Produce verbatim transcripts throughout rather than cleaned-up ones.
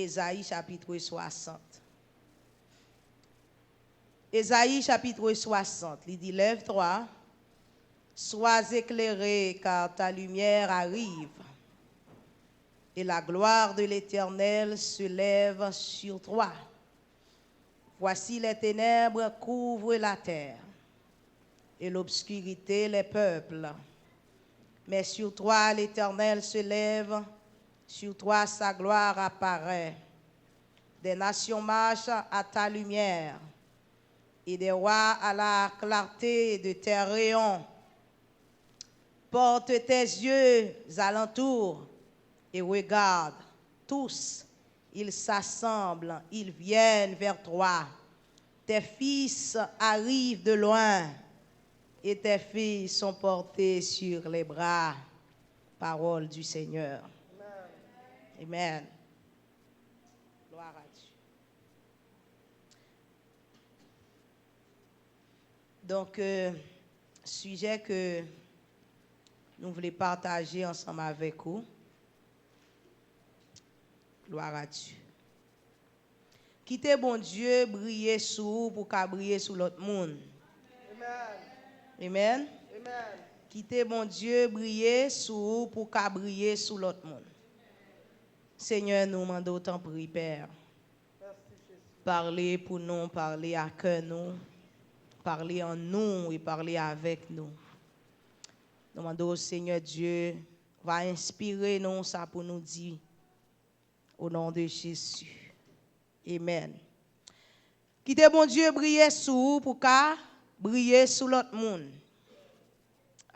Ezayi chapit swasant. Ezayi chapit swasant, li di, Lève-toi, sois éclairé, car ta lumière arrive, et la gloire de l'Éternel se lève sur toi. Voici, les ténèbres couvrent la terre, et l'obscurité les peuples. Mais sur toi, l'Éternel se lève, sur toi, sa gloire apparaît. Des nations marchent à ta lumière, et des rois à la clarté de tes rayons. Porte tes yeux alentour et regarde, tous, ils s'assemblent, ils viennent vers toi. Tes fils arrivent de loin, et tes filles sont portées sur les bras. Parole du Seigneur. Amen. Gloire à Dieu. Donk, euh, sijè ke nou vle pataje ansanm avèk ou, gloire à Dieu. Kite Bondye briye sou ou pou w ka briye sou lòt moun. Amen. Amen. Amen. Kite Bondye briye sou ou pou w ka briye sou lòt moun. Senyè, nou mande w tanpri, Pè. Pale pou nou, pale a kè nou, pale an nou e pale avèk nou. Nou mande w, Senyè Dye, va enspire nou sa pou nou di. Au nom de Jésus. Amen. Kite Bondye briye sou ou pou ka briye sou lòt moun.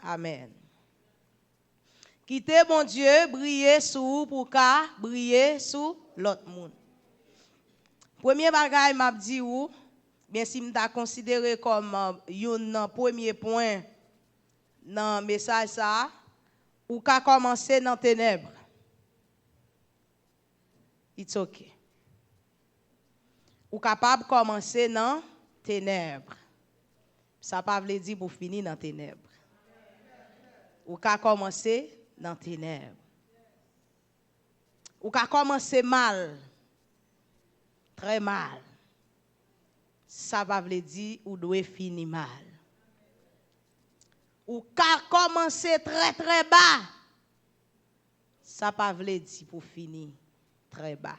Amen. Kite Bondye briye sou ou pou ka briye sou lòt moun. Premye bagay m ap di ou, byen si m ta konsidere kòm, uh, youn nan premye pwen nan mesaj sa a, ou ka kòmanse nan tenèb. It's okay. Ou kapab kòmanse nan tenèb. Sa pa vle di pou fini nan tenèb. Ou ka kòmanse nan tenèb. Ou ka kòmanse mal. Trè mal. Sa pa vle di ou dwe fini mal. Ou ka kòmanse trè, trè ba. Sa pa vle di pou fini trè ba.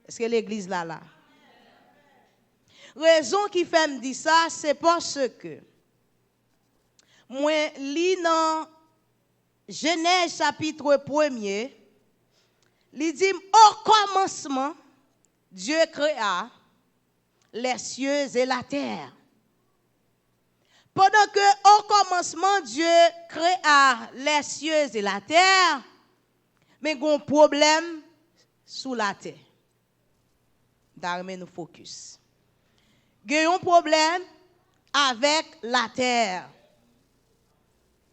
Èske legliz la la? Rezon ki fè m di sa, se paske mwen li nan Jenèz chapit premye, li di m, au commencement, Dieu créa les cieux et la terre. Pendant que au commencement, Dieu créa les cieux et la terre, men gon pwoblèm sou latè. M ta renmen nou fokis. Gen yon pwoblèm avèk latè.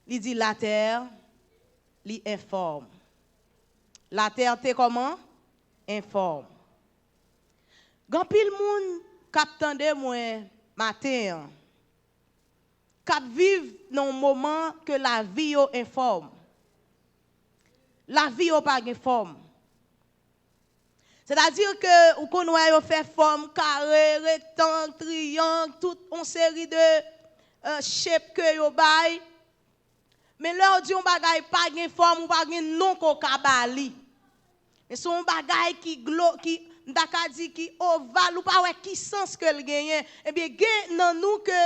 Li di latè, li enfòm. Latè te kòman? Enfòm. Gen anpil moun k ap tande mwen maten an, k ap viv nan yon moman ke lavi yo enfòm. Lavi yo pa gen fòm. Sètadi ke ou konn wè yo fè fòm kare, rektang, triyang, tout yon seri de, euh, shape ke yo bay. Men lè yo di yon bagay pa gen fòm, ou pa gen non ke w ka ba li. Men se yon bagay ki glo, ki, m ta ka di ki oval, ou pa wè ki sans ke l genyen. Ebyen, gen nan nou ke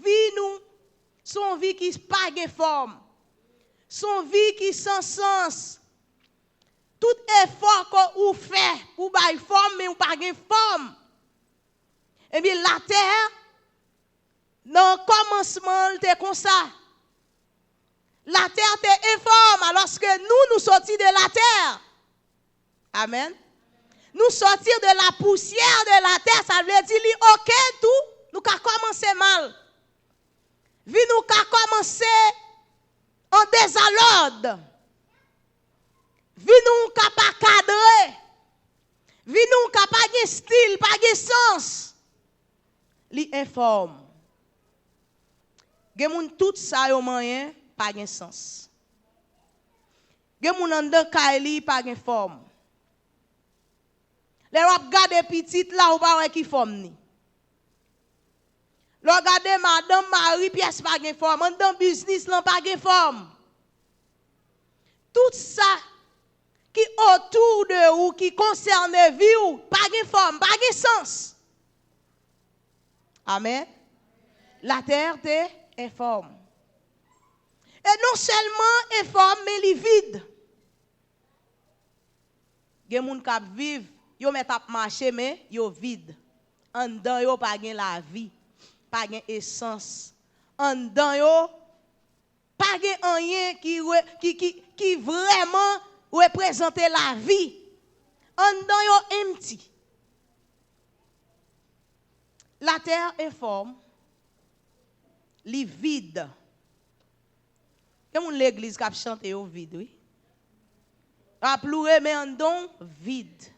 vi nou, se yon vi ki pa gen fòm. Se yon vi ki san sans. Tout efò ke ou fè pou bay fòm, men ou pa gen fòm. Ebyen, latè, nan kòmansman, l te konsa. Latè te enfòm, alòske nou, nou soti de latè. Amèn. Nou soti de la pousyè de latè, sa vle di li oke tou, nou ka kòmanse mal. Vi nou ka kòmanse an dezalòd. Vi nou ka pa kadre. Vi nou ka pa gen stil, pa gen sans. Li enfòm. Gen moun tout sa yo manyen pa gen sans. Gen moun anndan kay li pa gen fòm. Lè w ap gade pitit la, ou pa wè ki fòm ni. Lè w gade madanm, mari, pyès pa gen fòm. Anndan biznis lan pa gen fòm. Tout sa ki otou de ou, ki konsène vi w, pa gen fòm, pa gen sans. Amèn. La terre te informe. E non sèlman enfòm, men li vid. Gen moun k ap viv, yo mèt ap mache, men yo vid. Anndan yo pa gen lavi, pa gen esans. Anndan yo pa gen anyen ki, re- ki, ki, ki vrèman reprezante lavi. Anndan yo empty. La terre informe, li vid. Gen moun legliz k ap chante, yo vid, wi. W ap louwe, men anndan w vid.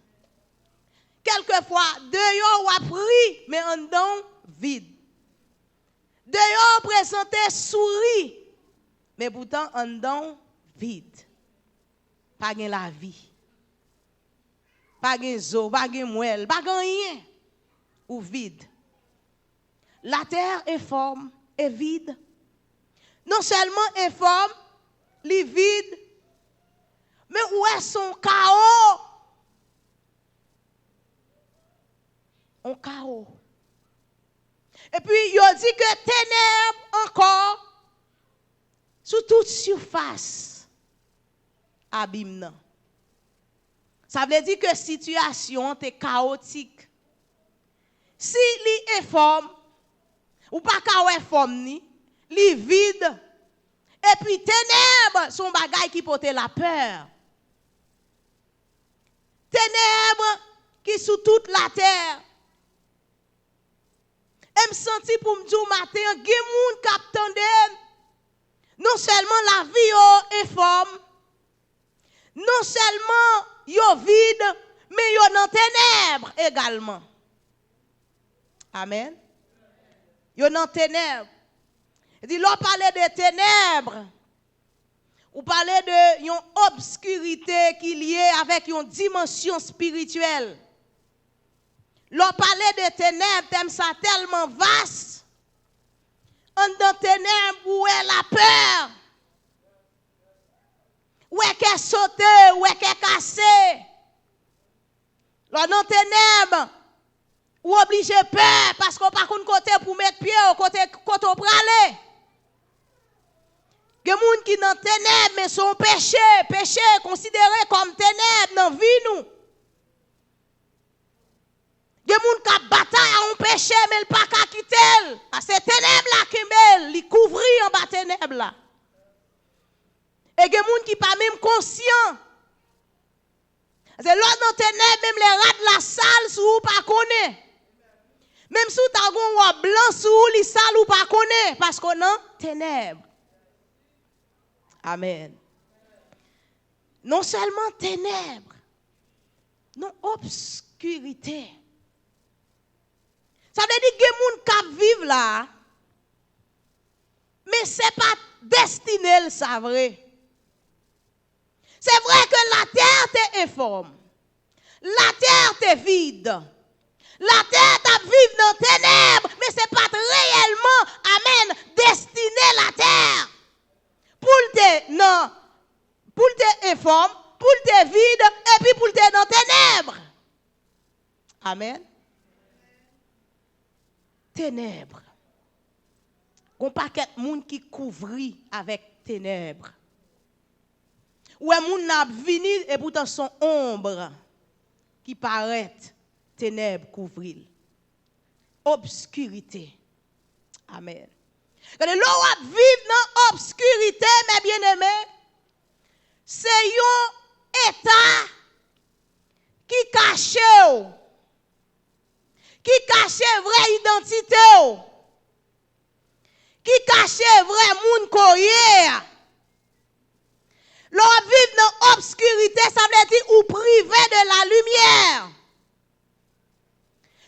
Kèlkefwa, deyò w ap ri, men anndan w vid. Deyò w prezante souri, men poutan anndan w vid. Pa gen lavi. Pa gen zo, pa gen mwèl, pa gen anyen. Ou vid. La terre informe, e vid. Non sèlman enfòm, li vid, men ou wè se yon kawo. Yon kawo. Epi yo di ke tenèb ankò sou tout sifas abim nan. Sa vle di ke sitiyasyon an te kawotik. Si li enfòm, ou pa ka wè fòm ni, li vid, epi tenèb se yon bagay ki pote lapè. Tenèb ki sou tout latè. E m santi pou m di w maten an, gen moun k ap tande m. Non sèlman lavi yo enfòm, non sèlman yo vid, men yo nan tenèb egalman. Amèn. Yo nan tenèb. Li di, lè w pale de tenèb, ou pale de yon obskirite ki lye avèk yon dimansyon espirityèl. Lè w pale de tenèb, tèm sa tèlman vas. Anndan tenèb, ou wè lapè. Ou wè kè sote, ou wè kè kase. Lè w nan tenèb, ou oblije pè, paske w pa konn kote pou w met pye w, kote, kote w prale. Gen moun ki nan tenèb, men se yon peche. Peche konsidere kòm tenèb nan vi nou. Gen moun k ap batay a yon peche, men l pa ka kite l. Paske tenèb la kenbe l, li kouvri anba tenèb la. E gen moun ki pa menm konsyan. Se lè w nan tenèb, menm lè rad la sal sou ou, ou pa konnen. Menm si w ta gen yon wòb blan sou ou, li sal, ou pa konnen, paske w nan tenèb. Amèn. Non sèlman tenèb, nan obskirite. Sa vle di gen moun k ap viv la, men se pa destine l sa vre. Se vre ke latè te enfòm. Latè te vid. Latè t ap viv nan tenèb, men se pa t reyèlman, amèn, destine latè pou l te nan, pou l te enfòm, pou l te vid, epi pou l te nan tenèb. Amèn. Tenèb. Gon pakèt moun ki kouvri avèk tenèb. Ou wè moun nan ap vini, e poutan se yon onb ki parèt, tenèb kouvri l. Obskirite. Amèn. Gade, lè w ap viv nan obskirite, mè byeneme, se yon eta ki kache w, ki kache vrè idantite w, ki kache vrè moun ke w ye a. Lè w ap viv nan obskirite, sa vle di ou prive de la limyè.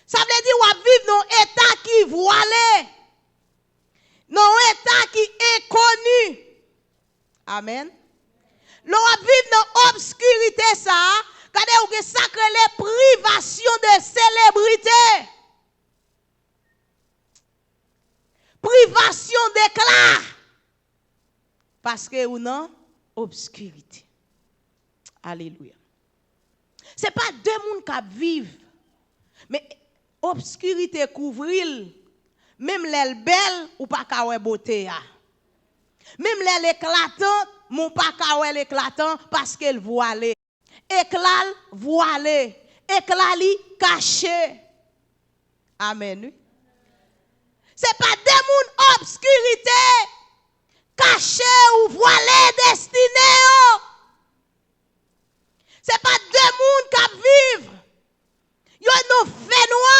Sa vle di w ap viv nan yon eta ki vwale, nan yon eta ki enkoni. Amèn. Lè w ap viv nan obskirite sa a, Gade, ou gen sa k rele privasyon de selebrite. Privasyon de ekla. Paske ou nan obskirite. Alelouya. Se pa de moun k ap viv, men obskirite kouvri l. Menm lè l bèl, ou pa ka wè bote a. Menm lè l eklatan, men w pa ka wè l eklatan paske l vwale. Ekla l vwale. Ekla li kache. Amèn, wi. Se pa de moun obskirite kache ou vwale destine yo. Se pa de moun k ap viv. Yo nan fènwa.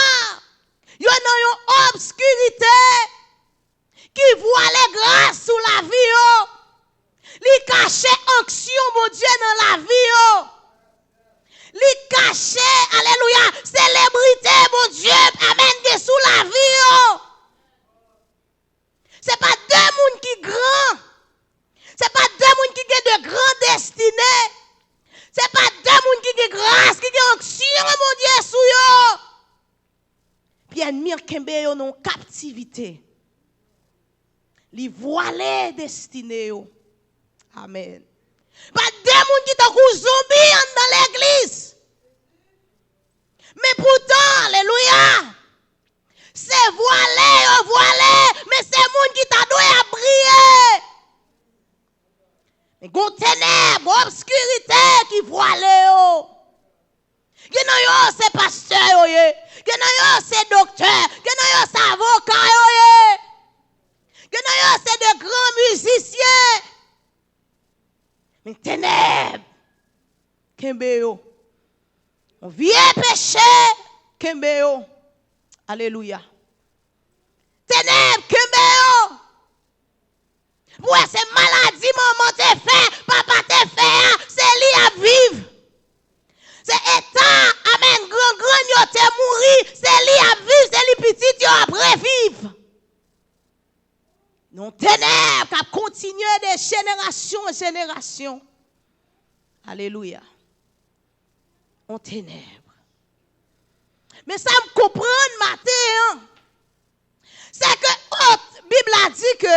Yo nan yon obskirite ki vwale gras sou lavi yo. Li kache onksyon Bondye nan lavi yo. Li kache, alelouya, selebrite Bondye, amèn, gen sou lavi yo. Se pa de moun ki gran. Se pa de moun ki gen de gran destine. Se pa de moun ki gen gras, ki gen onksyon Bondye sou yo. Pi ènmi an kenbe yo nan yon kaptivite. Li vwale destine yo. Amèn. Pa de moun ki tankou zonbi anndan legliz. Men poutan, alelouya, se vwale yo vwale, men se moun ki ta dwe ap briye. Men gon tenèb, gon obskirite ki vwale yo. Gen nan yo se pastè yo ye. Gen nan yo se doktè. Gen nan yo se avoka yo ye. Gen nan yo se de gran mizisyen. Men tenèb kenbe yo. Yon vye peche kenbe yo. Alelouya. Tenèb kenbe yo. Pou wè se maladi manman te fè, papa te fè a, se li ap viv. Se eta, amèn, grangrann yo te mouri, se li ap viv, se li pitit yo ap reviv. Yon tenèb k ap kontinye de jenerasyon an jenerasyon. Alelouya. Yon tenèb. Men sa m konprann maten an, se ke, o, Bib la di ke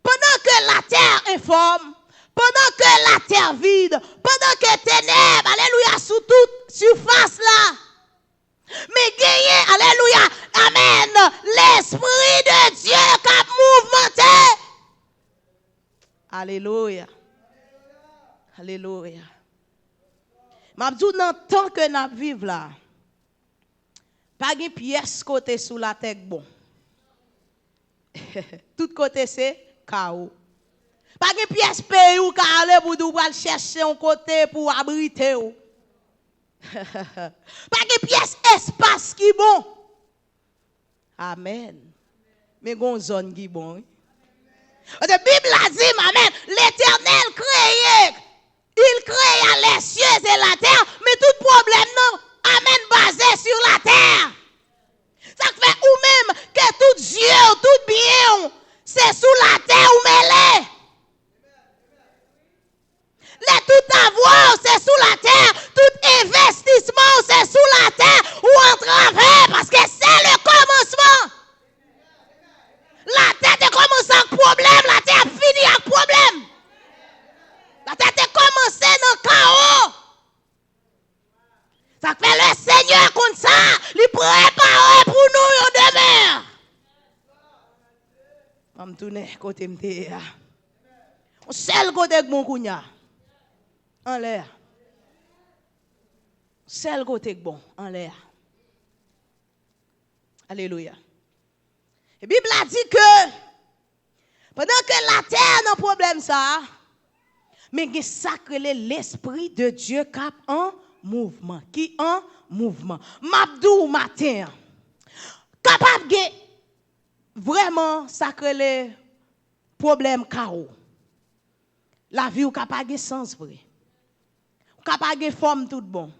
pandan ke la terre informe, pandan ke la terre vide, pandan ke tenèb, alelouya, sou tout sifas la, men genyen, alelouya, amèn, Lespri de Dye k ap mouvmante. Alelouya. Alelouya. M ap di w, nan tan ke n ap viv la, pa gen pyès kote sou latè k bon. Tout kote se kawo. Pa gen pyès peyi ou ka ale pou di w pral chèche yon kote pou w abrite w. Pa gen pyès espas ki bon. Amèn. Men gon zòn ki bon, wi. Paske Bib la di m, amèn, Letènèl kreye, il créa les cieux et la terre, men tout pwoblèm nan, amèn, baze sou latè. Sa k fè ou menm, ke tout zye w, tout byen w, se sou latè ou mele. Lè tout avwa w se sou latè, tout envestisman w se sou latè, ou antrave, paske se le kòmansman. Latè te kòmanse ak pwoblèm, latè ap fini ak pwoblèm. Latè te kòmanse nan kawo. Sa k fè Lesenyè konn sa, li prepare pou nou yon demè. An m tounen kote m te ye a. Yon sèl kote k bon kounye a. Anlè a. Sèl kote k bon, anlè a. Alelouya. E Bib la di ke pandan ke latè nan pwoblèm sa a, men gen sa k rele Lespri de Dye k ap an mouvman, ki an mouvman. M ap di w maten an, kapab gen vrèman sa k rele pwoblèm kawo. Lavi w ka pa gen sans vre. Ou ka pa gen fòm tout bon.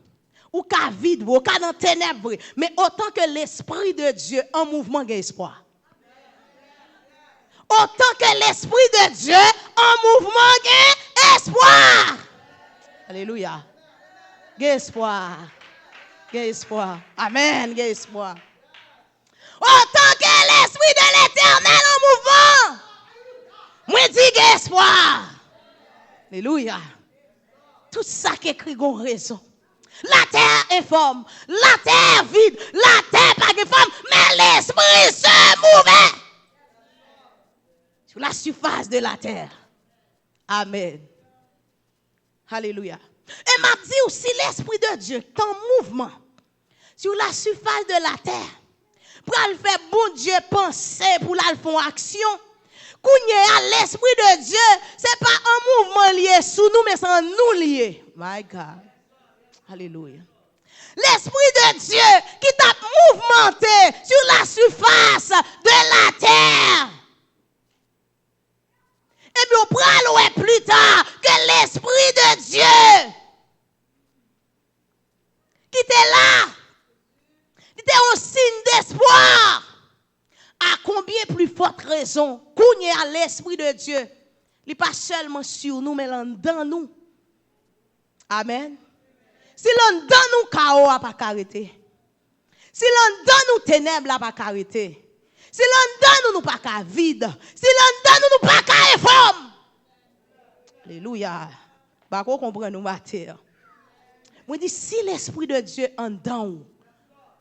Ou ka vid vre, ou ka nan tenèb vre. Men otan ke Lespri de Dye an mouvman, gen espwa. Otan ke Lespri de Dye an mouvman, gen espwa. Alelouya. Gen espwa. Gen espwa. Amèn, gen espwa. Otan ke Lespri de Letènèl an mouvman, mwen di gen espwa. Alelouya. Tout sa k ekri gon rezon. Latè enfòm, latè vid, latè pa gen fòm, men Lespri se mouve sur la surface de la terre. Amèn. Alelouya. E m ap di w, si Lespri de Dye k an mouvman sur la surface de la terre pral fè Bondye panse pou l al fè yon aksyon, kounye a, Lespri de Dye, se pa an mouvman l ye sou nou, men se an nou l ye. My God. Alelouya. Lespri de Dye ki t ap mouvmante sur la surface de la terre. Ebyen, w pral wè pli ta ke Lespri de Dye ki te la, ki te yon siy despwa, à combien plus forte raison, kounye a, Lespri de Dye, li pa sèlman sou nou, men l anndan nou. Amèn. Si l anndan nou, kawo a pa ka rete. Si l anndan nou, tenèb la pa ka rete. Si l anndan nou, nou pa ka vid. Si l anndan nou, nou pa ka enfòm. Alelouya. Bako konprann nou maten an. Mwen di, si Lespri de Dye anndan w,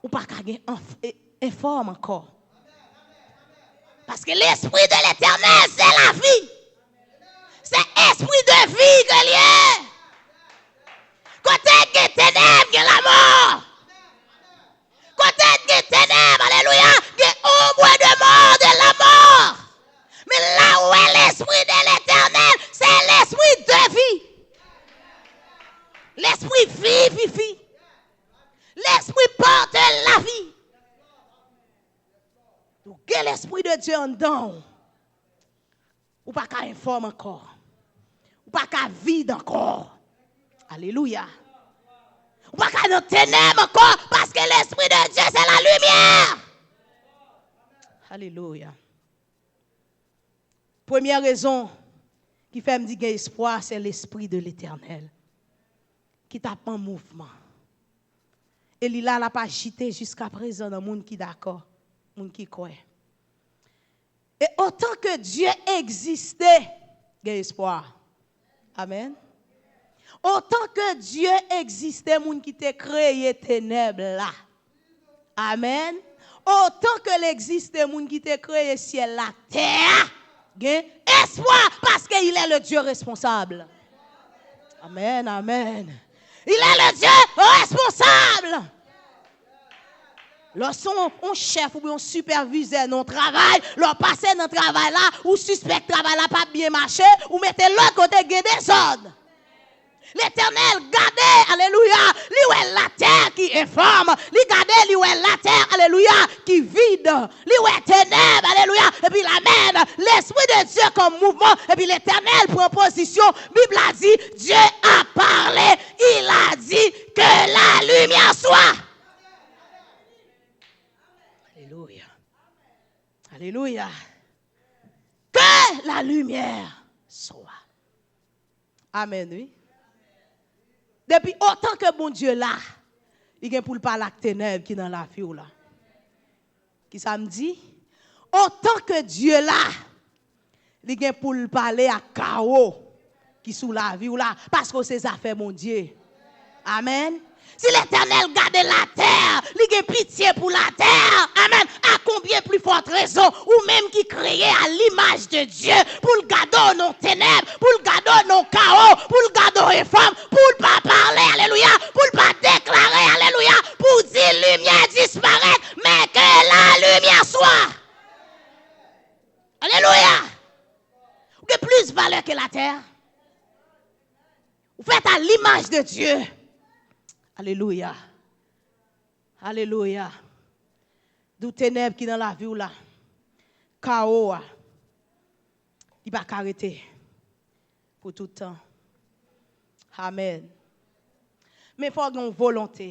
ou pa ka gen anf- e- enfòm ankò. Paske Lespri de Letènèl, se lavi. Se espri de vi ke l ye. Kote gen tenèb, gen lanmò. Kote gen tenèb, alelouya, gen ombre de mò, de lanmò. Men la ou wè Lespri de Letènèl, se Lespri de vi. Lespri vivifi. Lespri pòte lavi. Ou gen Lespri de Dye anndan w. Ou pa ka enfòm ankò. Ou pa ka vid ankò. Alelouya. Ou pa ka nan tenèb ankò, paske Lespri de Dye se la limyè. Alelouya. Premyè rezon ki fè m di gen espwa, se Lespri de Letènèl ki t ap an mouvman. E li la, l ap ajite jiskaprezan nan moun ki dakò, moun ki kwè. E otan ke Dye egziste, gen espwa. Amèn. Otan ke Dye egziste, moun ki te kreye tenèb la. Amèn. Otan ke l egziste, moun ki te kreye syèl la, tè a, gen espwa, paske il est le Dieu responsable. Amèn, amèn. Il est le Dieu responsable. Lè w se yon, yon chèf oubyen yon sipèvizè nan yon travay, lè w pase nan travay la, ou sispèk travay la p ap byen mache, ou mete lòt kote gen dezòd. Letènèl gade, alelouya, li wè latè ki enfòm, li gade, li wè latè, alelouya, ki vid, li wè tenèb, alelouya, epi l amèn Lespri de Dye kòm mouvman, epi Letènèl pran pozisyon. Bib la di, Dieu a parlé, il a dit que la lumière soit. Alelouya. Alelouya. Que la lumière soit. Amèn, wi. Depi otan ke Bondye la, li gen pou l pale ak tenèb ki nan lavi w la. Kisa m di? Otan ke Dye la, li gen pou l pale ak kawo ki sou lavi w la, paske w se zafè Bondye. Amèn. Si Letènèl gade latè, li gen pitye pou latè. Amèn. À combien plus forte raison, ou menm ki kreye à l'image de Dieu, pou l gade w nan tenèb, pou l gade w nan kawo, pou l gade w enfòm, pou l pa pale, alelouya, pou l pa deklare, alelouya, pou di limyè disparèt, mais que la lumière soit. Alelouya. Ou gen plis valè ke latè. Ou fèt à l'image de Dieu. Alelouya. Alelouya. Di w tenèb ki nan lavi w la, kawo a, li pa ka rete pou tout tan. Amèn. Men fò w gen yon volonte.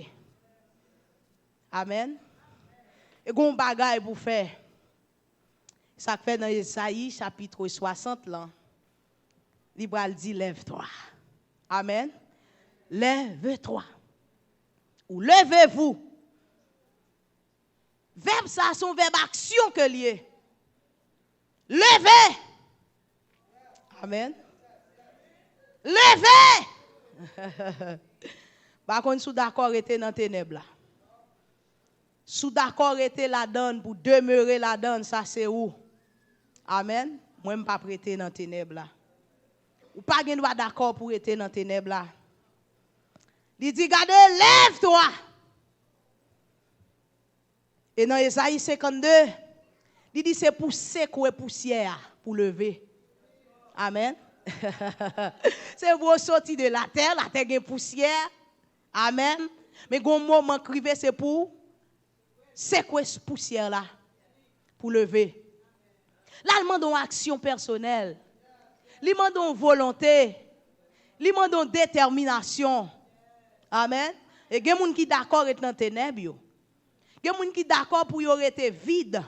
Amèn. E gen yon bagay pou w fè. Sa k fè nan Ezayi chapit swasant lan, li pral di, lève-toi. Amèn. Lève-toi. Ou levez-vous. Vèb sa se yon vèb aksyon ke l ye. Leve. Amèn. Leve. Pa konn si w dakò rete nan tenèb la. Si w dakò rete ladan l, pou w demere ladan l, sa se ou. Amèn. Mwen, m p ap rete nan tenèb la. Ou pa gen dwa dakò pou w rete nan tenèb la. Li di, gade, lève-toi. E nan Ezayi senkannde, li di se pou sekwe pousyè a, pou leve. Amèn. Se pou w soti de latè, latè gen pousyè. Amèn. Men gon moman k rive, se pou w sekwe pousyè la, pou w leve. La, l mande yon aksyon pèsonèl. Li mande yon volonte. Li mande yon detèminasyon. Amèn. E gen moun ki dakò ret nan tenèb yo. Gen moun ki dakò pou yo rete vid.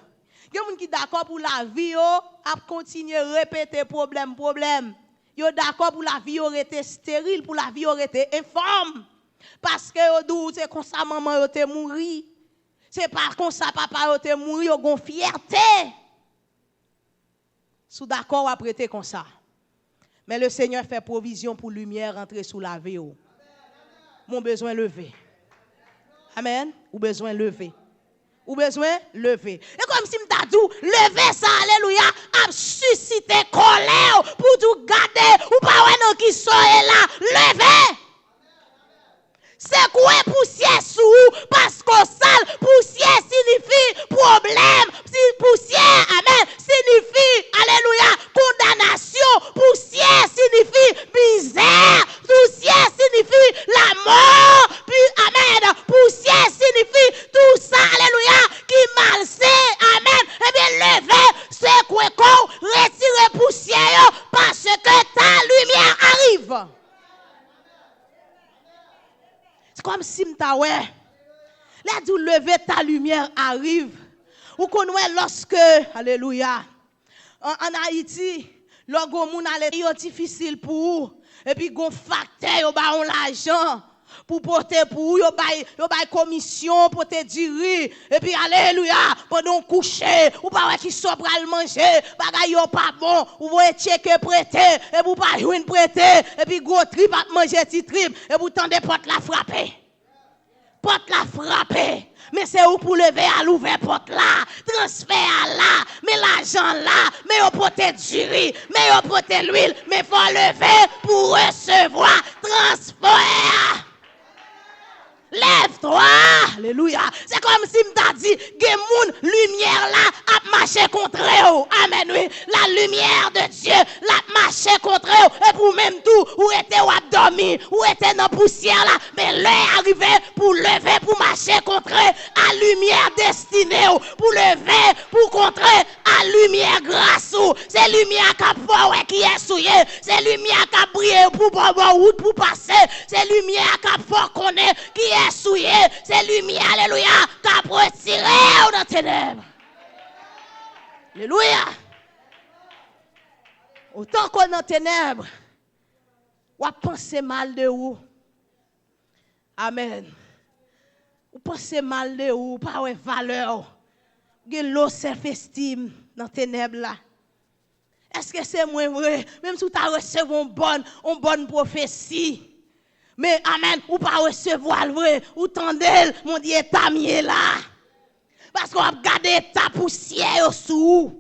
Gen moun ki dakò pou lavi yo ap kontinye repete pwoblèm, pwoblèm. Yo dakò pou lavi yo rete esteril, pou lavi yo rete enfòm. Paske yo di w se konsa manman yo te mouri. Se pa konsa papa yo te mouri, yo gon fyète. Si w dakò, w ap rete konsa. Men Lesenyè fè pwovizyon pou limyè rantre sou lavi w. Men w bezwen leve. Amèn. Ou bezwen leve. Ou bezwen leve. E kòmsi m ta di w, leve sa, alelouya, ap sisite kòlè w pou di w gade, ou pa wè nan ki sa w ye la. Leve! Sekwe pousyè sou ou, paske w sal. Pousyè siyifi pwoblèm. Si pousyè, amèn, siyifi, alelouya, kondanasyon. Pousyè siyifi mizè. Pousyè siyifi lamò. Pi, amèn. Pousyè siyifi tou sa, alelouya, ki malsen. Amèn. Ebyen, leve, sekwe kò w, retire pousyè yo, paske ta lumière arrive. Se kòmsi m ta wè. Lè di w leve, ta lumière arrive. Ou konn wè lòske, alelouya, an, ann Ayiti, lè w gon moun ale yo difisil pou ou, epi gon faktè yo ba yon lajan pou pote pou ou, yo bay, yo bay komisyon, pote diri, epi alelouya, pandan w kouche, ou pa wè ki sa w pral manje, bagay yo pa bon, ou voye tcheke prete, epi ou pa jwenn prete, epi gwo trip ap manje ti trip, epi ou tande pòt la frape. Pòt la frape. Men se ou pou leve al ouvè pòt la. Transfè a la. Men lajan la. Men yo pote diri. Men yo pote lwil. Men fò w leve pou w resevwa transfè a. Lève-toi! Alelouya! Se kòmsi m ta di, gen moun, limyè la ap mache kontre w. Amèn, wi. La lumière de Dieu, l ap mache kontre w. Epi w menm tou, ou rete w ap dòmi, ou rete nan pousyè la. Men lè a rive pou w leve, pou w mache kontre a limyè destine w, pou w leve, pou w kontre a limyè gras ou. Se limyè a k ap fè w wè kiyès ou ye. Se limyè a k ap briye pou w ba w wout pou w pase. Se limyè a k ap fè w konnen kiyès ou ye. Se limyè, alelouya, k ap retire w nan tenèb. Alelouya. Otan ke w nan tenèb, w ap panse mal de ou. Amèn. Ou panse mal de ou, ou pa wè valè w. Ou gen low self esteem nan tenèb la. Èske se mwen vre? Menm si w ta resevwa yon bòn, yon bòn pwofesi. Men, amèn, ou pa resevwa l vre. Ou tande l, Bondye, eta m ye la. Paske w ap gade eta pousyè yo sou ou.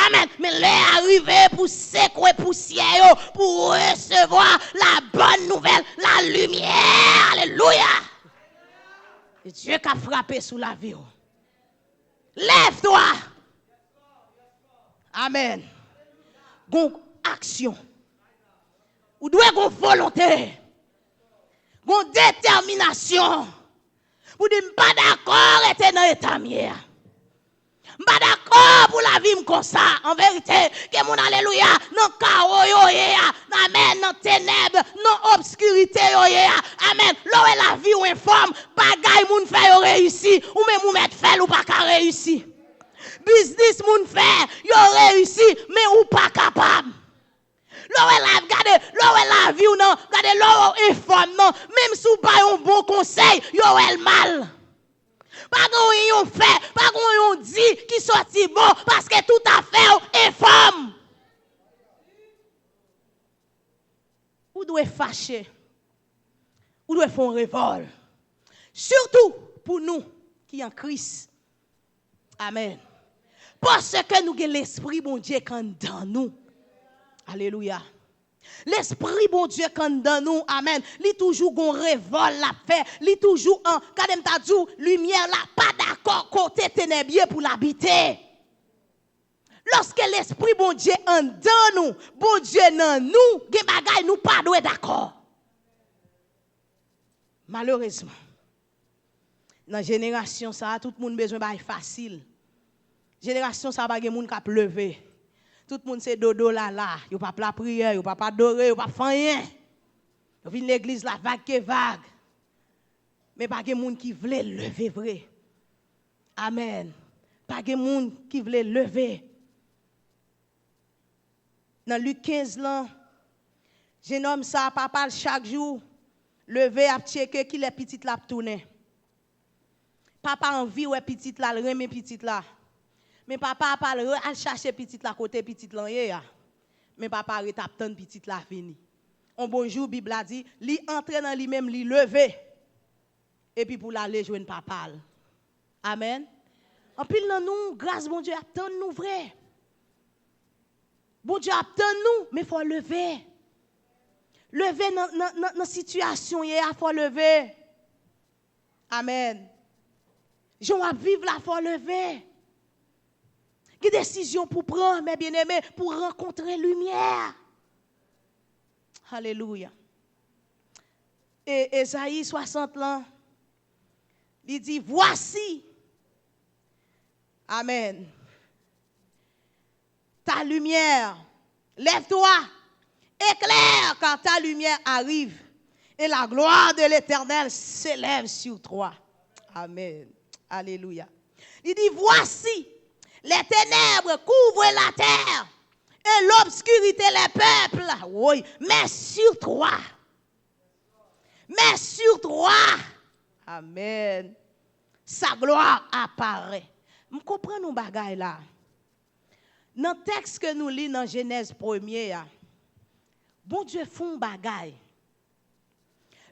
Amèn. Men lè a rive pou sekwe pousyè yo, pou resevwa la bòn nouvèl, la limyè. Alelouya. E Dye k ap frape sou lavi w. Lève-toi. Amèn. Gon aksyon. Ou dwe gon volonte. Gon detèminasyon. Pou di, m pa dakò rete nan eta m ye a. M pa dakò pou lavi m konsa. An verite, gen moun, alelouya, nan kawo yo ye a, amèn, nan tenèb, nan obskirite yo ye a, amèn. Lè w wè lavi w enfòm, bagay moun fè yo reyisi, ou menm ou mèt fè l, ou pa ka reyisi. Biznis moun fè, yo reyisi, men ou pa kapab. Lè w wè la, gade, lè w wè lavi w nan, gade lè w enfòm nan, menm si w bay yon bon konsèy, yo wè l mal. Pa gen yon fè, pa gen yon di ki soti bon, paske tout afè w enfòm. Ou dwe fache. Ou dwe fè yon revòl. Sitou pou nou ki an Kris. Amèn. Paske nou gen Lespri Bondye k anndan nou. Alelouya. Lespri Bondye k anndan nou, amèn, li toujou gon revòl l ap fè. Li toujou an, gade m ta di w, limyè la pa dakò kote tenèb ye pou l abite. Lòske Lespri Bondye anndan nou, Bondye nan nou, gen bagay nou pa dwe dakò. Malerezman, nan jenerasyon sa a, tout moun bezwen bagay fasil. Jenerasyon sa a pa gen moun k ap leve. Tout moun se dodo lala. Yo p ap lapriyè, yo p ap adore, yo p ap fè anyen. Yo vin legliz la vag ke vag. Men pa gen moun ki vle leve vre. Amèn. Pa gen moun ki vle leve. Nan Lik kenz lan, jennonm sa a, papa l chak jou leve ap tcheke kilè pitit la ap tounen. Papa anvi wè pitit la, l renmen pitit la. Men papa a pa al re-, al chache pitit la kote pitit lan ye a. Men papa a ret ap tann pitit la vini. On bon jou, Bib la di, li antre nan li menm, li leve. Epi pou l ale jwenn papa l. Amèn. Anpil nan nou, gras Bondye ap tann nou vre. Bondye ap tann nou, men fò w leve. Leve nan, nan, nan, nan sitiyasyon w ye a, fò w leve. Amèn. Jan w ap viv la, fò w leve. Gen desizyon pou pran, men byeneme, pou rankontre limyè. Alelouya. E Ezayi swasant lan, li di, Voici, amèn, ta lumière, lève-toi, éclaire, car ta lumière arrive, et la gloire de l'Éternel s'élève sur toi. Amèn. Alelouya. Li di, Voici, les ténèbres couvrent la terre, et l'obscurité les peuples. Oui, mais sur toi, mais sur toi, amèn, sa gloire apparaît. M konprann yon bagay la. Nan tèks ke nou li nan Jenèz premye a, Bondye fè yon bagay.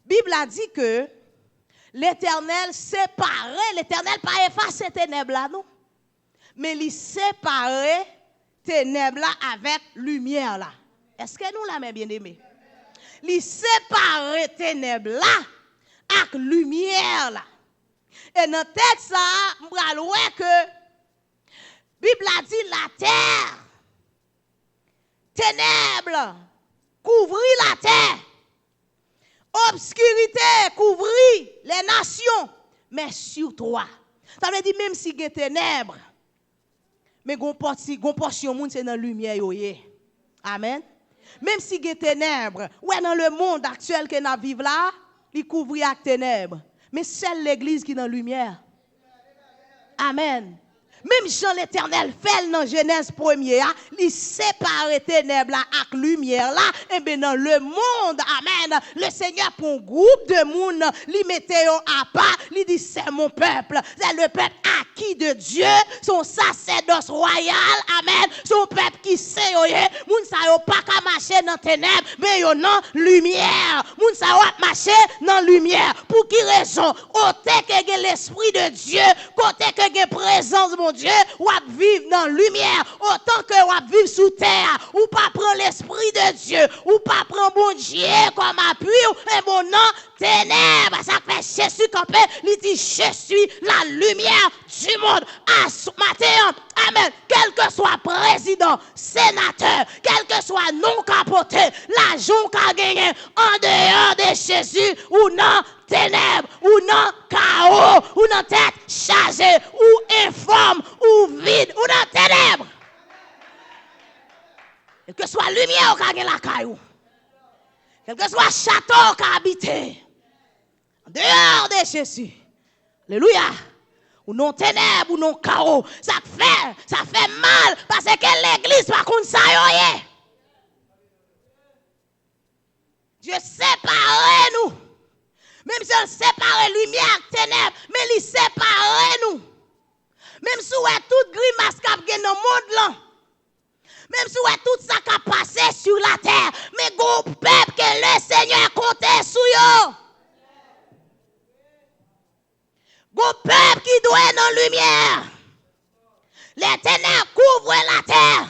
Bib la di ke Letènèl separe, Letènèl pa efase tenèb la, non. Men li separe tenèb la avèk limyè la. Èske nou la, men byeneme? Li separe tenèb la ak limyè la. E nan tèks sa a, m pral wè ke Bib la di, latè, tenèb kouvri latè, obskirite kouvri lè nasyon, men sur toi. Sa vle di, menm si gen tenèb, men gon pòti, gon pòsyon moun se nan limyè yo ye. Amèn. Menm si gen tenèb, ou wè nan lemonn aktyèl ke n ap viv la, li kouvri ak tenèb. Men sèl legliz ki nan limyè. Amèn. Menm jan Letènèl fè l nan Jenèz premye a, li separe tenèb la ak limyè la, enben nan lemonn, amèn, Lesenyè pran yon gwoup de moun, li mete yo apa, li di, c'est mon peuple, c'est le peuple acquis de Dieu, se yon sasèdòs wayal, amèn, se yon pèp ki sen yo ye, moun sa yo pa ka mache nan tenèb, men yo nan limyè, moun sa yo ap mache nan limyè. Pou ki rezon? Kote ke gen Lespri de Dye, kote ke gen prezans Bondye, w ap viv nan limyè. Otan ke w ap viv sou tè a, ou pa pran Lespri de Dye, ou pa pran Bondye kòm apui w, enben w nan tenèb. Sa k fè Jezi kanpe, li di, Je suis la lumière du monde. Asou maten an, amèn. Kèlkeswa prezidan, senatè, kèlkeswa non w ka pote, lajan w ka genyen, andeyò de Jezi, ou nan tenèb, ou nan kawo, ou nan tèt chaje, ou enfòm, ou vid, ou nan tenèb. Kèlkeswa limyè w ka gen lakay ou, kèlkeswa chato w ka abite, andeyò de Jezi, alelouya, ou nan tenèb, ou nan kawo. Sa k fè, sa fè mal, paske legliz pa konn sa yo ye. Dye separe nou. Menm jan l separe limyè ak tenèb, men li separe nou. Menm si w wè tout grimas k ap gen nan mond lan, menm si w wè tout sa k ap pase sou latè, men gon pèp ke Lesenyè konte sou yo. Gon pèp ki dwe nan limyè. Les ténèbres couvrent la terre,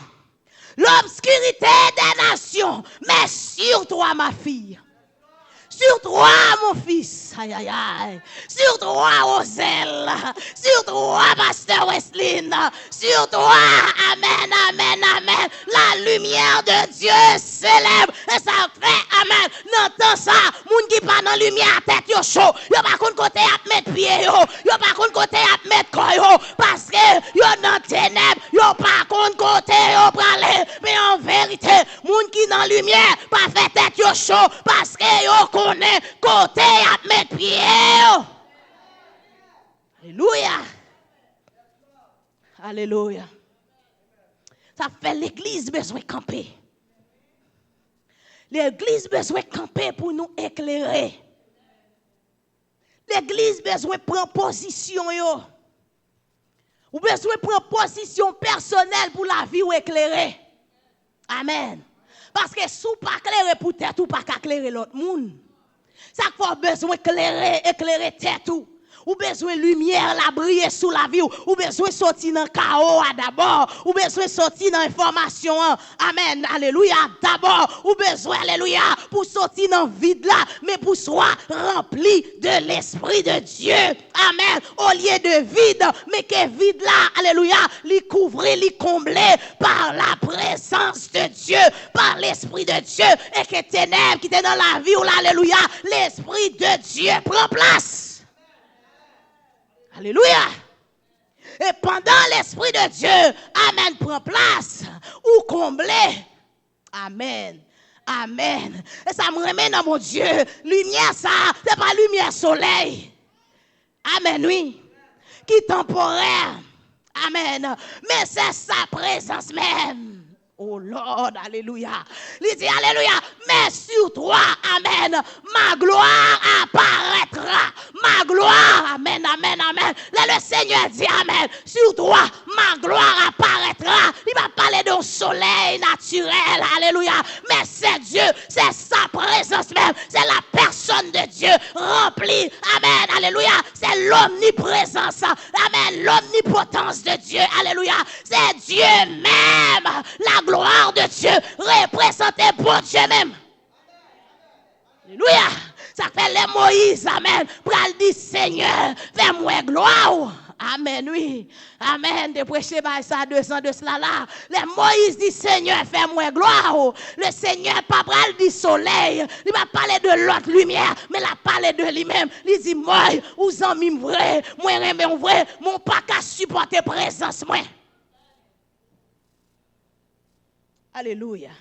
l'obscurité des nations, mais sur toi, ma fille, sur toi, mon fils, aïe, aïe, aïe, sur toi, Roselle, sur toi, Pasteur Weslin, sur toi, amen, amen, amen, la lumière de Dieu s'élève, e sa fè, amen, nan tan sa, moun ki pa nan limyè a tèt yo cho, yo pa konn kote y ap met pye yo, yo pa konn kote y ap met kò yo, paske yo nan tenèb, yo pa konn kote yo prale. Men an verite, moun ki nan limyè pa fè tèt yo cho, paske yo konnen kote y ap met pye yo. Alelouya. Alelouya. Sa fè legliz bezwen kanpe. Legliz bezwen kanpe pou nou eklere. Legliz bezwen pran pozisyon yo. Ou bezwen pran pozisyon pèsonèl pou lavi w eklere. Amen. Paske si w pa klere pou tèt ou, pa ka klere lòt moun. Sa k fè w bezwen klere, eklere tèt ou. Ou bezwen limyè la briye sou lavi w. Ou bezwen soti nan kawo a dabò. Ou bezwen soti nan enfòmasyon an. Amen. Alelouya. Dabò, ou bezwen, alelouya, pou soti nan vid la, men pou swa ranpli de l'Esprit de Dieu. Amen. Olye de vid, men ke vid la, alelouya, li kouvri, li konble par la présence de Dieu, par l'Esprit de Dieu, e ke tenèb ki te nan lavi w la, alelouya, l'Esprit de Dieu pran plas. Alelouya. E pandan l'Esprit de Dieu, amen, pran plas, ou konble. Amen. Amen. E sa m renmen nan Bondye. Limyè sa, se pa limyè solèy. Amen, wi. Ki tanporè. Amen. Men se sa prezans menm. Oh Lord, alelouya. Li di, alelouya, mais sur toi, amen, ma gloire apparaîtra. Ma gloire, amen, amen, amen. Lè le Seigneur di amen, sur toi, ma gloire apparaîtra. Li pa pale de yon solèy natirèl, alelouya. Men se Dye, se sa prezans menm, se la pèsòn de Dye ranpli, amen, alelouya. Se lomniprezans, amen, lomnipotans de Dye, alelouya. Se Dye menm. La gloire de Dieu reprezante Bondye menm. Alelouya. Sa fè lè Moyiz, amen, pral di, Senyè, fè m wè glwa w. Amen, wi. Amen. Te preche bay sa de zan de sila la. Lè Moyiz di, Senyè, fè m wè glwa w. Le Senyè pa pral di solèy. Li pa pale de lòt limyè, men l ap pale de li menm. Li di, Moy, ou zanmi m vre, mwen renmen w vre, men w pa ka sipòte prezans mwen. Alelouya.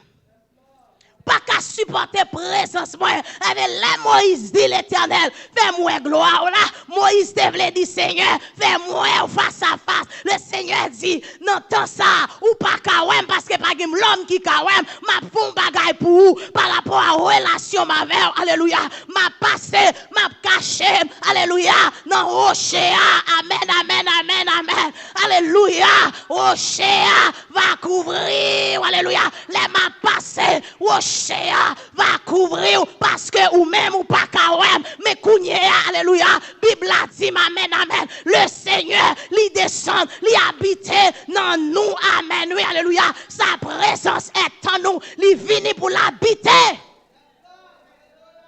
Pa ka sipòte prezans mwen. Ebyen, lè Moyiz di Letènèl, fè m wè glwa w la, Moyiz te vle di, Senyè, fè m wè w fas a fas. Le Senyè di, nan tan sa, ou pa ka wè m paske pa gen lòm ki ka wè m. M ap fè yon bagay pou ou pa rapò a relasyon m avè w. Alelouya. M ap pase, m ap kache m, alelouya, nan woche a. Amèn, amèn, amèn, amèn. Alelouya. Woche a va kouvri w. Alelouya. Lè m ap pase, woche a va kouvri w, paske ou menm ou pa ka wè m. Men kounye a, alelouya, Bib la di m, amèn, amèn. Le Senyè, li desann, li abite nan nou. Amèn, wi, alelouya. Sa prezans èt an nou, li vini pou l abite.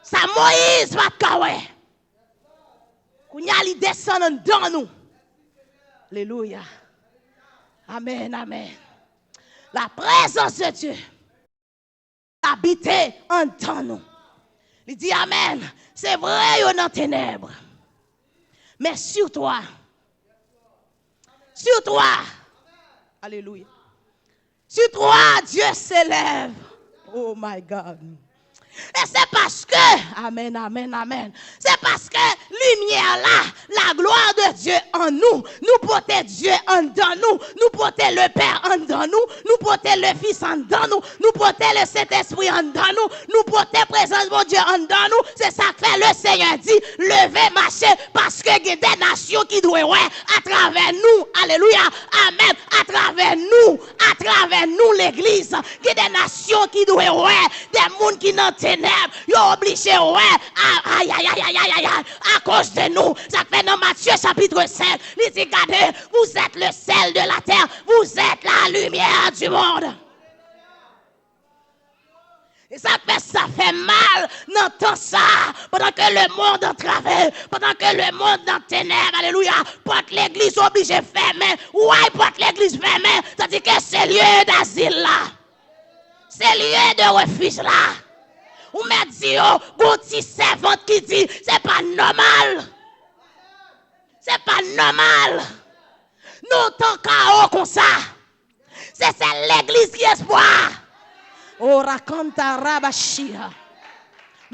Sa Moyiz pa t ka wè. Kounye a, li desann anndan nou. Alelouya. Amèn, amèn. La prezans de Dye abite anndan nou. Li di, amèn. Se vre, yo nan tenèb. Men sur toi. Sur toi. Alelouya. Sur toi, Dieu s'élève. Oh my God. E se paske, amèn, amèn, amèn. Se paske limyè la, la gloire de Dieu en nous, nou pote Dye anndan nou, nou pote Lepè anndan nou, nou pote Lefis anndan nou, nou pote Lesentespri anndan nou, nou pote prezans Bondye anndan nou. Se sa k fè Lesenyè di, leve, mache, paske gen de nasyon ki dwe wè atravè nou. Alelouya. Amèn. Atravè nou. Atravè nou, legliz. Gen de nasyon ki dwe wè de moun ki nan tenèb. Yo oblije wè. Ayayayayayay. Akoz de nou. Sa k fè nan Matye chapit senk, li di, gade, vous êtes le sel de la terre. Vous êtes la lumière du monde. E sa k fè sa fè mal nan tan sa, pandan ke lemonn antrave, pandan ke lemonn nan tenèb, alelouya, pòt legliz oblije fèmen. Why pòt legliz fèmen, tandike se lye dazil la, se lye de refij la. Ou mèt di yo, gon ti sèvant ki di, se pa nòmal. Se pa nòmal. Nou tan kawo konsa. Se sèl legliz ki espwa. Orakanta rabashia.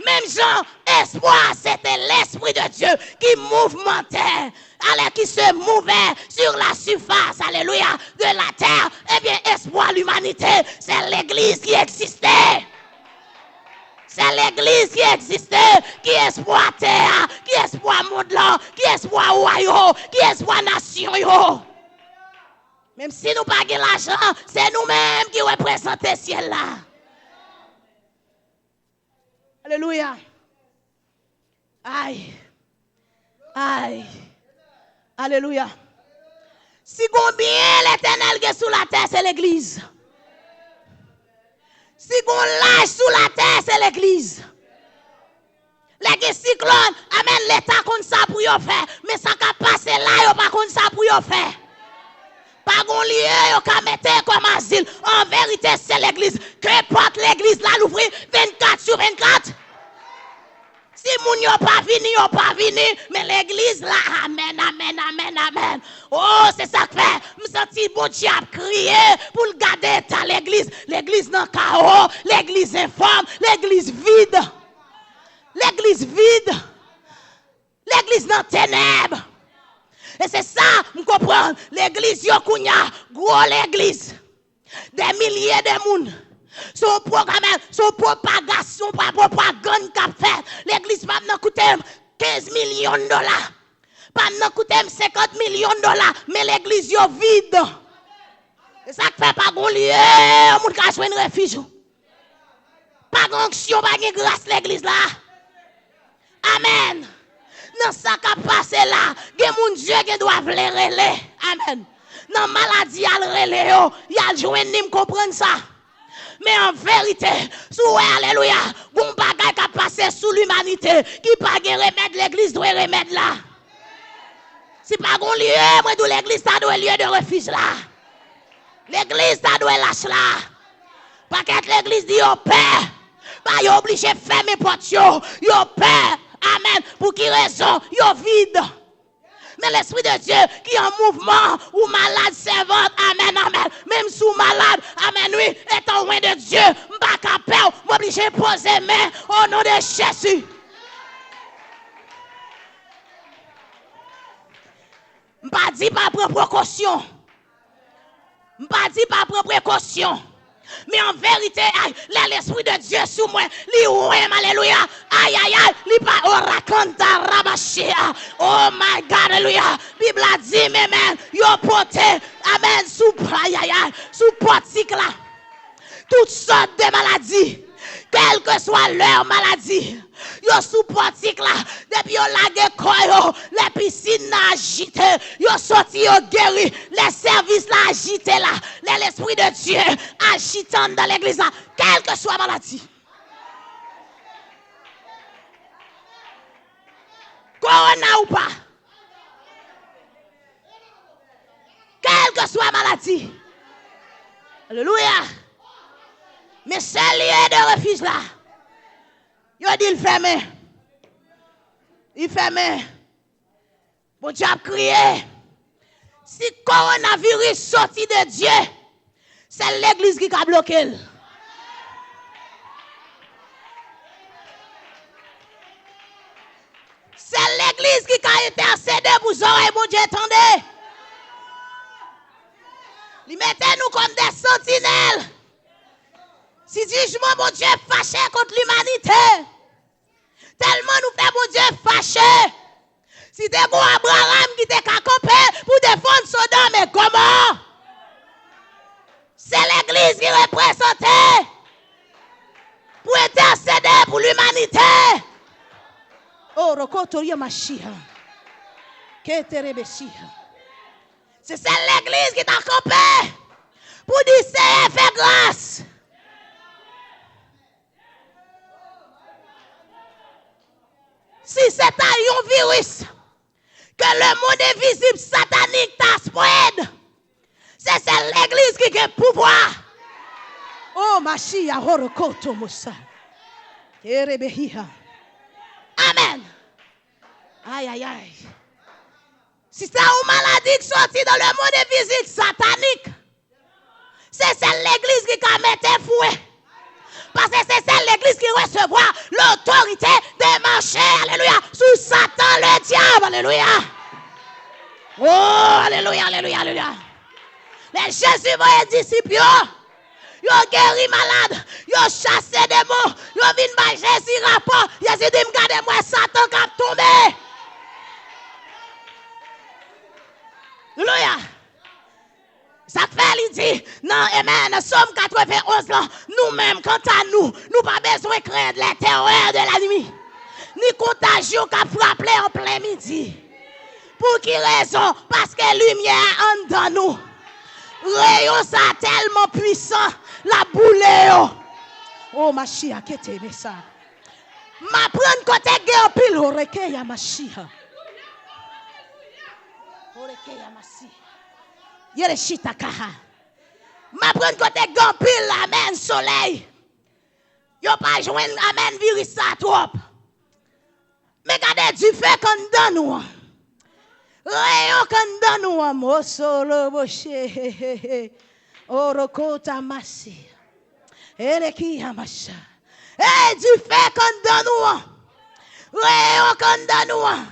Menm jan espwa se te Lespri de Dye ki mouvmante, alè ki se mouvè sur la surface, alelouya, de la terre, ebyen espwa limanite, se legliz ki egziste. Se legliz ki egziste, ki espwa tè a, ki espwa mond lan, ki espwa wa yo, ki espwa nasyon yo. Menm si nou pa gen lajan, se nou menm ki reprezante syèl la. Alelouya. Ay. Ay. Alelouya. Si gon byen Letènèl gen sou latè, se legliz. Si gon laj sou latè, se legliz. Lè gen siklòn, amèn, Leta konn sa pou yo fè. Men sa k ap pase la, yo pa konn sa pou yo fè. Pa gon lye yo ka mete kòm azil. An verite, se legliz. Ke pòt legliz la louvri vennkat sou vennkat. Si moun yo pa vini, yo pa vini. Men legliz la, amèn, amèn, amèn, amèn. O, se sa k fè m santi Bondye ap kriye pou l gade eta legliz. Legliz nan kawo, legliz enfòm, legliz vid. Legliz vid. Legliz nan tenèb. E se sa m konprann. Legliz yo kounya, gwo legliz. Dè milye de moun. Se yon pwogram, se yon pwopagasyon, pwopagann k ap fèt. Legliz pa nan koute m kenz milyon dola. Pa nan koute m senkant milyon dola. Men legliz yo vid. E sa k fè pa gon lye yon moun ka jwenn refij ou. Pa gen onksyon, pa gen gras legliz la. Amèn. Nan sa k ap pase la, gen moun Dye gen dwa vle rele. Amèn. Nan maladi al rele yo, y al jwenn li, m konprann sa. Men an verite, si w wè, alelouya, gon bagay k ap pase sou limanite ki pa gen remèd, legliz dwe remèd la. Si pa gon lye, mwen di w legliz ta dwe lye de refij la. Legliz ta dwe lach la. Pakèt legliz di yo pè. Pa yo oblije fèmen pòt yo. Yo pè. Amèn. Pou ki rezon? Yo vid. Men Lespri de Dye ki an mouvman, ou malad, sèvant. Amèn, amèn. Menm si w malad, amèn, wi, etan w lwen de Dye, m pa ka pè w, m oblije poze men, o non de Jezi. M pa di pa pran prekosyon. M pa di pa pran prekosyon. Men an verite, ay, lè Lespri de Dye sou mwen, li wè m, alelouya. Ay, ay, ay, li pa, o rakanta rabashea. Oh my God, alelouya. Bib la di, men, men, yo pote, amèn, sou, ay, ay, ay, sou pòtik la. Tout sòt de maladi, kèlkeswa lè maladi, yo sou pòtik la. Depi yo lage kò yo, lè pisin nan ajite, yo soti, yo geri. Lè sèvis la ajite la, lè Lespri de Dye ajite anndan legliz la, kèlkeswa maladi. Kowona ou pa. Kèlkeswa maladi. Alelouya. Men sèl lye de refij la, yo di l fèmen. Li fèmen. Bondye ap kriye. Si kowonaviris soti de Dye, sèl legliz ki ka bloke l. legliz ki ka entèsede pou zòrèy Bondye tande. Li mete nou kòm de santinèl. Si jijman Bondye fache kont limanite, tèlman nou fè Bondye fache. Si te gon Abraram ki te ka kanpe pou defann Sodòm e Gomò, se legliz ki reprezante pou entèsede pou limanite. Oh, Rokotoria Mashiach. Keterebeshiach. Se sèl legliz ki ta kanpe pou di, Seyè, fè gras. Si se ta yon viris ke lemonn envizib satanik ta spread, se sèl legliz ki gen pouvwa. Oh, Mashiach, Horokoto Mosa. Kerebehiha. Amèn. Ay, ay, ay. Si se yon maladi ki soti nan lemonn envizib satanik, se sèl legliz ki ka mete fwen. Paske se sèl legliz ki resevwa lotorite de mache, alelouya, sou Satan le dyab, alelouya. Oh, alelouya, alelouya, alelouya. Lè Jezi voye disip yo, yo geri malad, yo chase demon, yo vin bay Jezi rapò. Jezi di, "M gade, m wè Satan k ap tonbe." Alelouya. Sa k fè li di nan, amèn, Sòm katrevenn onz lan, "Nou menm, kanta nou, nou pa bezwen krent les terreurs de la nuit, ni kontaj yo k ap frape an plen midi." Pou ki rezon? Paske limyè a anndan nou. Reyon sa a tèlman pwisan, l ap boule yo. Oh, Mashiach, kete men sa. M aprann kote gen anpil oreke ya Mashiach. Oreke ya Mashiach. Yele chita kaha. M aprann kote gen anpil, amèn, solèy. Yo pa jwenn, amèn, viris sa twòp. Men gade dife k anndan nou an. Reyon k anndan nou an. Mosoloboche. Orokota masi. Elekiya masha. Ey, dife k anndan nou an. Reyon k anndan nou an.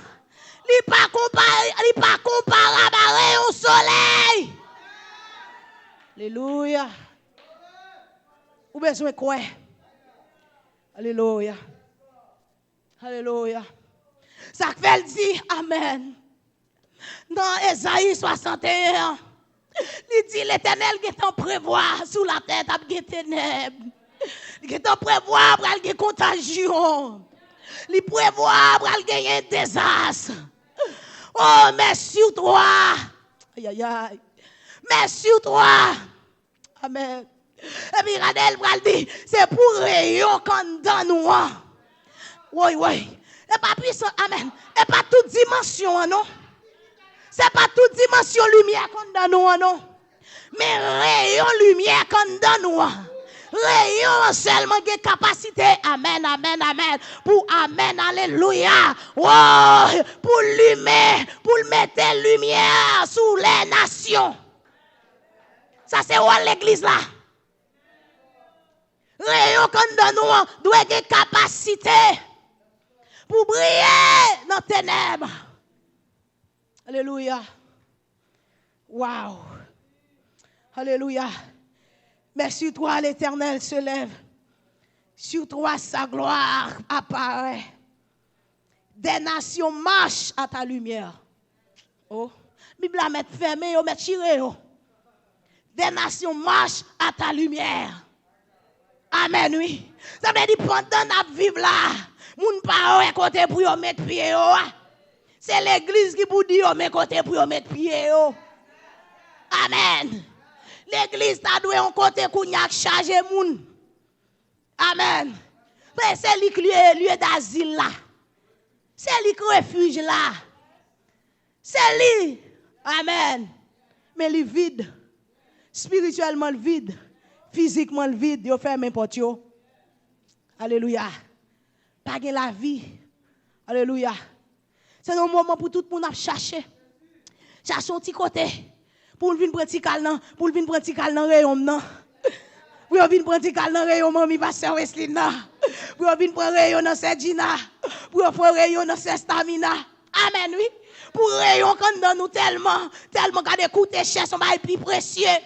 Li pa konpa-, li pa konparab a reyon solèy. Alelouya. Ou bezwen kwè. Alelouya. Alelouya. Sa k fè l di, amèn. Nan Ezayi swasanteyen an, li di Letènèl gentan prevwa sou latè t ap gen tenèb. Li gentan prevwa pral gen kontajyon. Li prevwa pral genyen dezas. Oh, mais sur toi. Ay, ay, ay. Mais sur toi. Amèn. Epi gade, l pral di, se pou reyon k anndan nou an. Woy, woy. E pa pwisan, amèn. E pa tout dimansyon an, non. Se pa tout dimansyon limyè k anndan nou an, non. Men reyon limyè k anndan nou an. Reyon an sèlman gen kapasite, amèn, amèn, amèn, pou, amèn, alelouya. Woy, pou limen, pou l mete limyè sou lè nasyon. Sa se wòl legliz la. Reyon k anndan nou an dwe gen kapasite pou briye nan tenèb. Alelouya. Wow. Alelouya. Mais sur toi, l'Éternel se lève. Sur toi, sa gloire apparaît. Des nations marchent à ta lumière. Oh, Bib la mèt fèmen yo, mèt chire yo. Des nations marchent à ta lumière. Amèn, wi. Sa vle di, pandan n ap viv la, moun pa wè kote pou yo met pye yo a. Se legliz ki pou di yo men kote pou yo met pye yo. Amèn. Legliz ta dwe yon kote kounye a k chaje moun. Amèn. Men se li k lye, lye dazil la. Se li k refij la. Se li. Amèn. Men li vid. Espirityèlman, l vid. Fizikman, l vid. Yo fèmen pòt yo. Alelouya. Pa gen lavi. Alelouya. Se yon moman pou tout moun ap chache. Chache yon ti kote. Pou l vin pran ti kal nan, pou l vin pran ti kal nan reyon m nan. Pou yo vin pran ti kal nan reyon manmi pastè Wesley nan. Pou yo vin pran reyon nan sè Gina. Pou yo pran reyon nan sè Stamina. Amèn, wi. Pou reyon k anndan nou tèlman, tèlman, gade, koute chè se yon bagay pi presye.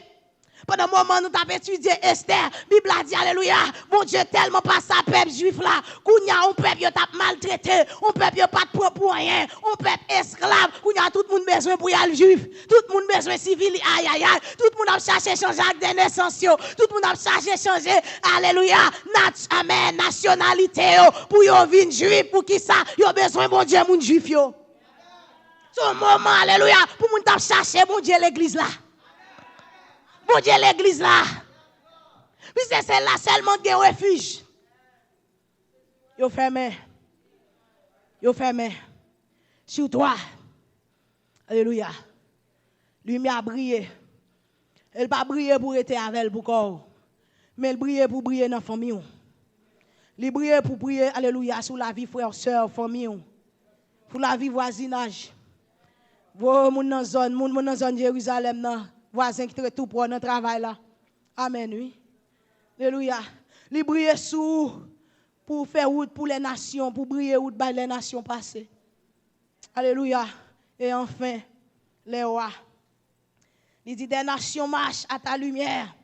Pandan moman nou t ap etidye Estè, Bib la di, alelouya, Bondye tèlman pase a pèp jwif la. Kounye a, yon pèp yo t ap maltrete, yon pèp yo pa t pran pou anyen, yon pèp esklav. Kounye a, tout moun bezwen pou y al jwif. Tout moun bezwen sivili, ayayay. Tout moun ap chache chanje ak de nesans yo. Tout moun ap chache chanje, alelouya, nat-, amèn, nasyonalite yo pou yo vin jwif. Poukisa? Yo bezwen Bondye moun jwif yo. Se yon moman, alelouya, pou moun t ap chache Bondye legliz la. Bondye legliz la. Piske se la sèlman gen refij. Yo fèmen. Yo fèmen. Sur toi. Alelouya. Limyè a briye. E l pa briye pou rete avè l pou kò w. Men l briye pou briye nan fanmi w. Li briye pou briye, alelouya, sou lavi frè w, sè w, fanmi w. Pou lavi vwazinaj. Vo moun nan zòn, moun, moun nan zòn Jerizalèm nan, vwazen ki te ret tou pwè w nan travay la. Amèn, wi. Alelouya. Li briye sou ou pou fè wout pou lè nasyon, pou briye wout bay lè nasyon pase. Alelouya. E anfen, lè wa. Li di, des nations marchent à ta lumière,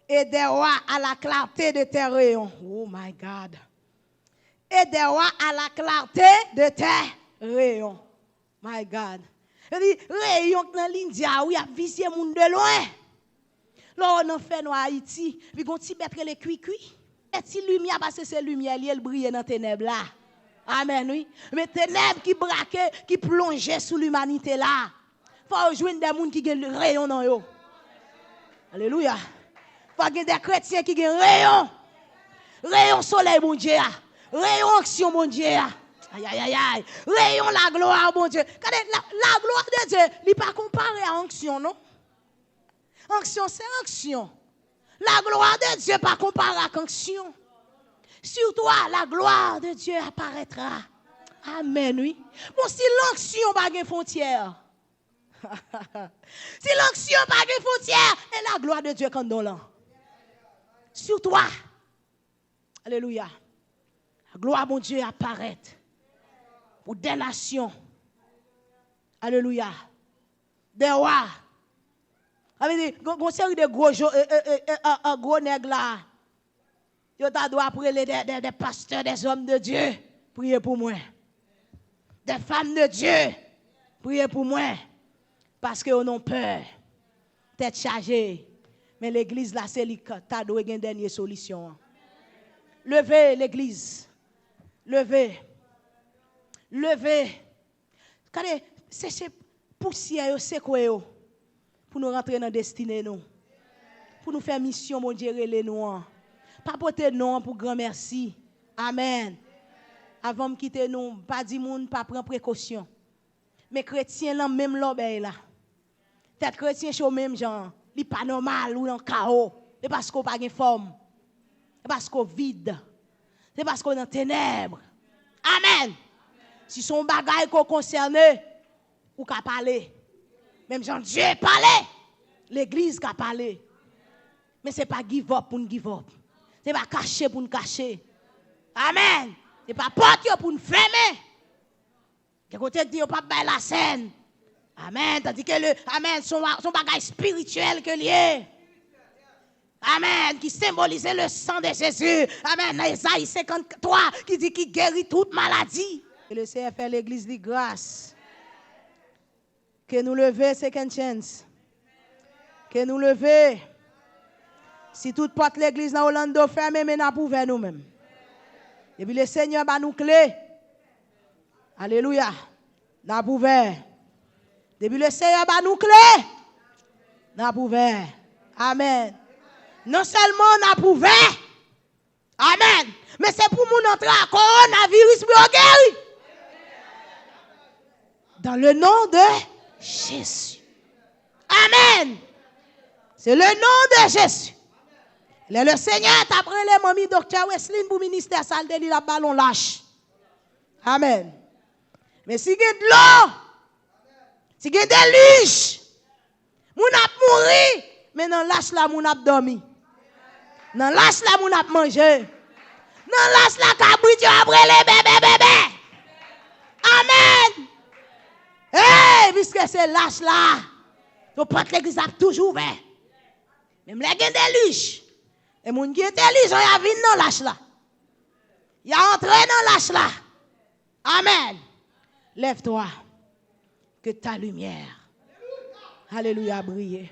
et des rois à la clarté de tes rayons. Oh my God. Et des rois à la clarté de tes rayons. My God. Li di, reyon k nan lindya a, wi, ap vizye moun de lwen. Lè w nan fènwa Ayiti, epi gon ti bèt rele kwikwi. E ti limyè, paske se limyè li ye, l briye nan tenèb la. Amèn, wi. Men tenèb ki brake, ki plonje sou limanite la. Fò yo jwenn de moun ki gen reyon nan yo. Alelouya. Fò gen de kretyen ki gen reyon. Reyon solèy Bondye a. Reyon onksyon Bondye a. Ayayayay. Reyon laglwa Bondye. Gade, la, laglwa de Dye, li pa konpare a onksyon, non. Onksyon se onksyon. Laglwa de Dye pa konpare ak onksyon. Sur toi, la gloire de Dieu apparaîtra. Amèn, wi. Bon, si lonksyon pa gen fwontyè, si lonksyon pa gen fwontyè, e la gloire de Dieu k anndan w lan. Sur toi. Alelouya. Glwa Bondye ap parèt pou de nasyon. Alelouya. De wa. Sa vle di, gon, gon seri de gwo jo, e, e, e, e, e, e, gwo nèg la. Yo ta dwe ap rele de, de, de pastè, de zòm de Dye. Priye pou mwen. De fanm de Dye. Priye pou mwen. Paske yo nan pè. Tèt chaje. Men legliz la, se li k ta dwe gen dènye solisyon an. Leve, legliz. Leve. Leve. Gade, seche pousyè yo, sekwe yo. Pou nou rantre nan destine nou. Pou nou fè misyon Bondye rele nou an. Pa pote non an pou granmèsi. Amèn. Avan m kite nou, pa di moun pa pran prekosyon. Men kretyen lan menm lòbèy la. Tèt kretyen cho menm jan an. Li pa nòmal, ou nan kawo. E paske w pa gen fòm. E paske w vid. Se paske w nan tenèb. Amèn. Si se yon bagay ke w konsène, ou ka pale. Menm jan Dye pale, legliz ka pale. Men se pa give up pou n give up. Se pa kache pou n kache. Amèn. Se pa pòt yo pou n fèmen. Gen kote k di yo p ap bay lasèn. Amèn. Tandike le, amèn, se yon, se yon bagay espirityèl ke l ye. Amèn. Ki senbolize le san de Jezi. Amèn. Nan Ezayi senkanntwa, ki di ki geri tout maladi. Ke le Senyè fè legliz li gras. Ke nou leve, second chance. Ke nou leve. Si tout pòt legliz nan Orlando fèmen, men n ap ouvè nou menm. Depi le Senyè ba nou kle. Alelouya. N ap ouvè. Depi le Senyè ba nou kle, n ap ouvè. Amèn. Non sèlman n ap ouvè. Amèn. Men se pou moun antre a kowonaviris pou yo geri. Dans le nom de Jésus. Amèn. Se le non de Jezi. Lè le Senyè t ap rele manmi doktè Weslin pou ministè sa l te di l ap ba l yon lach. Amèn. Men si gen dlo, si gen delij, moun ap mouri, men nan lach la moun ap dòmi. Nan lach la moun ap manje. Nan lach la kabrit yo ap rele bèbè bèbè. Amèn. piske se lach la. Yon pòt legliz ap toujou ouvè. Menm lè gen delij, e moun ki entelijan y a vin nan lach la. Y a antre nan lach la. Amen. Lève-toi. Que ta lumière, alelouya, brille.